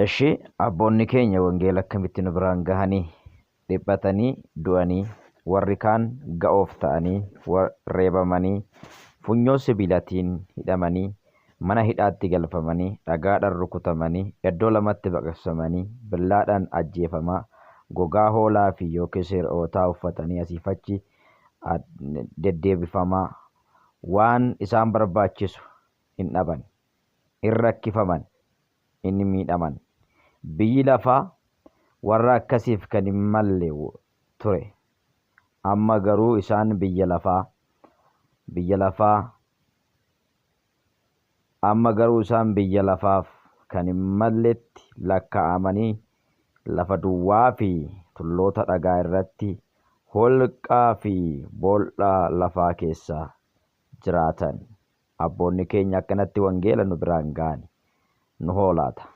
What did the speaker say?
Eshi abboonni keenya wangeela akkamitti nu biraan gahanii? Dhiphatanii du'anii, warri kaan ga'oof ta'anii reebamanii, funyoo sibiilatiin hidhamanii, mana hidhaatti galfamanii, dhagaadhaan rukutamanii, iddoo lamatti baqaqsamanii, billaadhaan ajjeefamaa, gogaa hoolaa fi yookiis re'ootaa uffatanii asiif achi deddeebifamaa, waan isaan barbaachisu hin dhaban, hin rakkifaman, hin miidhaman. Biyyi lafaa warra akkasiif kan hin malle ture. Amma garuu isaan biyya lafaa biyya lafaa amma garuu isaan biyya lafaaf kan hin malletti lakkaa'amanii lafa duwwaa fi tulloota dhagaa irratti holqaa fi bool'a lafaa keessa jiraatan. Abboonni keenya akkanatti wangeela nu biraan ga'ani. Nu hoolaata.